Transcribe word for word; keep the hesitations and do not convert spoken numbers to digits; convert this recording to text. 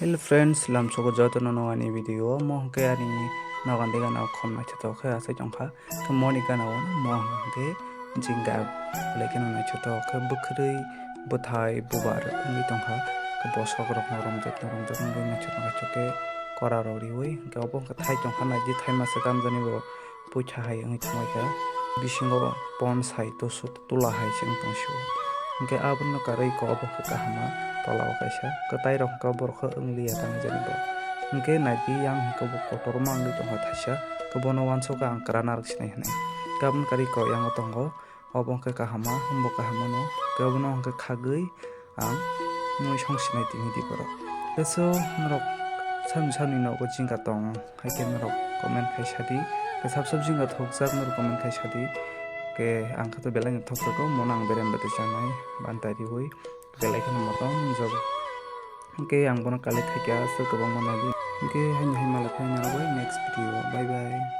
Hello friends, lamsogo jotono no ani video o, mo hwnkhe ani nogan de gana khom naithotok khe achai tongkha. Khe moni gana o mo hwnkhe jingga belai kheno naithotok khe bwkhwrwi bwthai bubar wngwi tongkha. Khe bosok rokno romjak no romjak wngwi naithok naithok khe kora rok riwi hwnkhe obo hwnkhe thai tongkha naidi thai masa tamjani bo puitha hai wngwi thanglaikha. Bisingo pon sai tusuk tula hai se wng tong sio. Hwnkhe abono karwi kok obo khe kahama tola o kaisa kwtai rok hwnkhe borok khe wng liya tang jani bo. Hwnkhe naidi yang hwnkhe bo kotorma wngwi tongkha thaisa, khe bono uansukha ang kwrana rwk sinai hwnwi. Khe abono karwi kok yango tongo, obo hwnkhe kahama, hwnbo kaham mano. Khe obono hwnkhe khagwi ang mui song sinai tini di borok. Teso norok sani sani nogo jingka tong hai khe norok comment khai sadi. Khe sab sab jingka thokjak norok comment khai sadi. Khe ang khe to belai no thokjago, mono ang berem bete chanai bantai riwi belai kheno motom wngjago. Hwnkhe ang bono collect khai khe aswk kwbangma nai di. Hwnkhe haini hai malai phai nai rogwi next video. Bye bye.